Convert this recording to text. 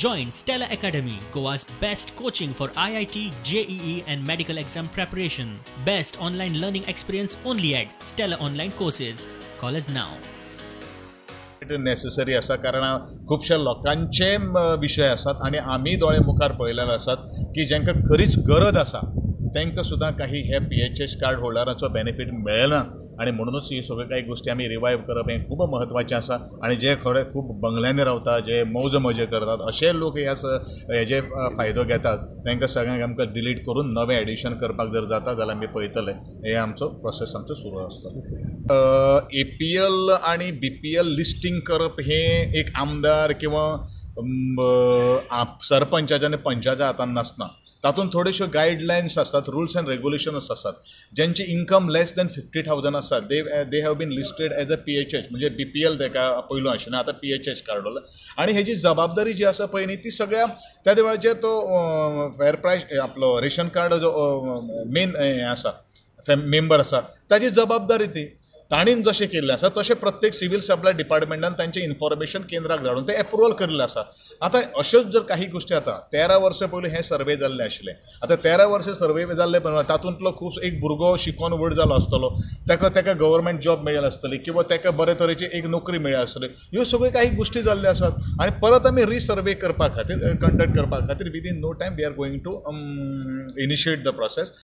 Join Stella Academy, Goa's best coaching for IIT, JEE, and medical exam preparation. Best online learning experience only at Stella Online Courses. Call us now. Necessary आसा, कारण खुबश्या लोकांचे विशय आसात आनी आमी दोळे मुखार पळयलेले आसात की जांकां खरीच गरज आसा तांकां सुद्दां काही हे पीएचएच कार्ड होल्डराचो बेनिफीट मेळना. आनी म्हणुनूच ही सगळ्यो काही गोश्टी आमी रिवायव करप हें खूब म्हत्वाचें आसा. आनी जे खरे खूब बंगल्यांनी रावता, जे मौज मजे करतात, अशे लोक ह्या हेजे फायदो घेतात, तांकां सगळ्यांक आमकां डिलीट करून नवें एडिशन करपाक जर जाता जाल्यार आमी पळयतले. हे आमचो प्रोसेस आमचो सुरू आसतलो. एपीएल आनी बीपीएल लिस्टींग करप हें एक आमदार किंवा सरपंचाच्या आनी पंचाच्या हातान नासना. तातूंत थोड्योश्यो गायडलायन्स आसतात, रुल्स एंड रेगुलेशन्स आसात. ज्यांची इन्कम लेस दॅन 50,000 आसा, they have been listed as a PHH, म्हणजे बीपीएल ताका पयलू आशिल्लें, आतां पीएचएच कार्ड जालें. आनी हेजी जबाबदारी जी आसा पळय न्ही, ती सगळ्या त्या वेळाचेर तो फेर प्रायस आपलो रेशन कार्ड जो मेन हें आसा, मेंबर आसा, ताजी जबाबदारी ती ताणीन जशें केल्लें आसा तशें प्रत्येक सिवील सप्लाय डिपार्टमेंटान तांचें इन्फॉर्मेशन केंद्राक धाडून तें एप्रुवल केल्लें आसा. आतां अश्योच जर काही गोश्टी, आतां 13 वर्सां पयलीं हें सर्वे जाल्लें आशिल्लें. आतां 13 वर्सां सर्वे जाल्ले प्रमाणे तातूंतलो खूब एक भुरगो शिकोन व्हड जालो आसतलो, ताका गव्हर्मेंट जॉब मेळ्ळें आसतली किंवा ताका बरे तरेची एक नोकरी मेळ्ळी आसतली. ह्यो सगळ्यो काही गोश्टी जाल्ल्यो आसात आनी परत आमी रिसर्वे करपा खातीर, कंडक्ट करपा खातीर, within no time we are going to initiate the process.